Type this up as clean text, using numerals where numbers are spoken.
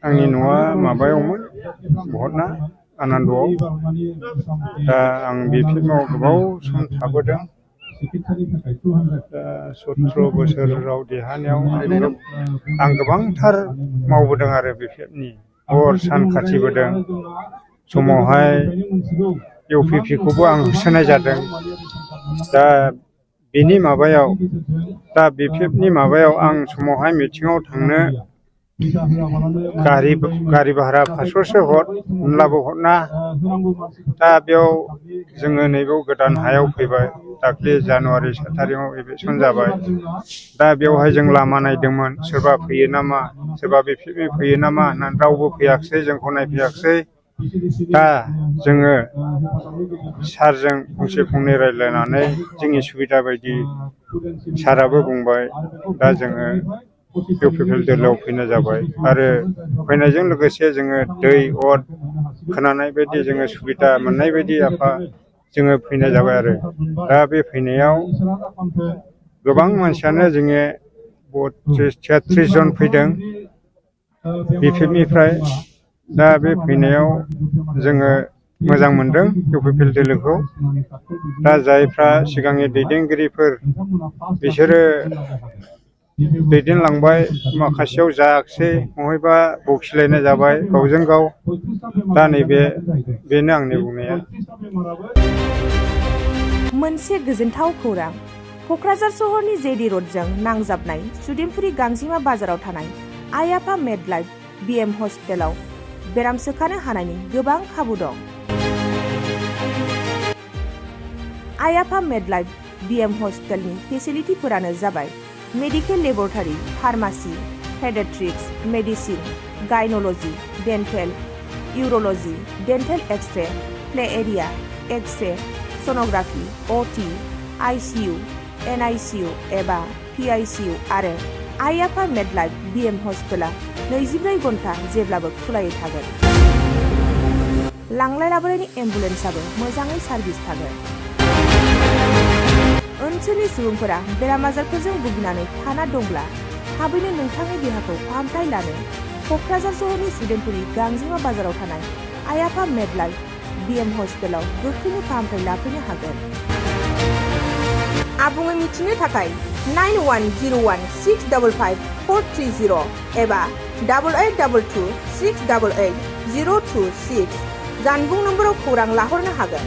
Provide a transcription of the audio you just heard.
आंनि न'आ माबायावमोन बहतना आनन्दआव दा आं बिपिएफआव गोबाव सम थाबोदों 17 बोसोराव देरहानायाव आं गोबांथार मावबोदों आरो बिपिएफनि हर सान खाथिबोदों समावहाय इउपिपिखौबो आं होसोनाय जादों दा बेनि माबायाव दा बिपिएफनि माबायाव आं समावहाय मिटिङाव थांनो गारि भारा 500सो हर होनब्लाबो हरना दा बेयाव जोङो नैबेयाव गोदान हायाव फैबाय दाख्लि जानुवारि 7 तारिखआव इलेक्सन जाबाय दा बेवहाय जों लामा नायदोंमोन सोरबा फैयो नामा सोरबा बिपिएफनि फैयो नामा होननानै रावबो फैयाखिसै जोंखौ नायफैयाखिसै दा जोङो सारजों फंसे फंनै रायज्लायनानै जोंनि सुबिदा बायदि साराबो बुंबाय दा जोङो इउपिपिएल दोलोआव फैनाय जाबाय आरो फैनायजों लोगोसे जोङो दै अर खोनानाय बायदि जोङो सुबिदा मोननाय बायदि आफा जोङो फैनाय जाबाय आरो दा बे फैनायाव गोबां मानसियानो जोङो 32-33 जन फैदों बिपिएफनिफ्राय दा बे फैनायाव जोङो मोजां मोनदों इउपिपिएल दोलोखौ दा जायफ्रा सिगांनि दैदेनगिरिफोर बिसोरो दैदेनलांबाय माखासेयाव जायाखिसै बहायबा बखिलायनाय जाबाय गावजों गाव दा बेनो आंनि बुंनाया मोनसे गोजोनथाव खौरां क'क्राझार सहरनि जेडी र'डजों नांजाबनाय सुदेमपुरी गांजिमा बाजाराव थानाय आइ आफा मेडलाइफ बिएम हस्पिटालाव बेराम सोखानो हानायनि गोबां खाबु दं। आइ आफा मेडलाइफ बिएम हस्पिटालनि फेसिलिटिफोरानो जाबाय medical laboratory, pharmacy, paediatrics, medicine, gynaecology, dental, urology, dental x-ray, play area, x-ray, sonography, OT, ICU, NICU एबा पीआईसीयू आरो आइ आफा मेडलाइफ बिएम हस्पिटाला 24 घन्टा जेब्लाबो खुलायै थागोन। लांलाय लाबोलायनि एम्बुलेन्सआबो मोजाङै सार्भिस थागोन। ओनसोलनि सुबुंफोरा बेराम आजारफोरजों भुगिनानै थाना दंब्ला थाबैनो नोंथांनि देहाखौ फाहामथाय लानो क'क्राझार सहरनि सुदेमपुरी गांजिमा बाजाराव थानाय आइ आफा मेडलाइफ बिएम हस्पिटालाव गोख्रैनो फाहामथाय लाफैनो हागोन। आबुङै मिथिनो थाखाय 9101655430 एबा 8822688026 जानबुं नम्बराव खौरां लाहरनो हागोन।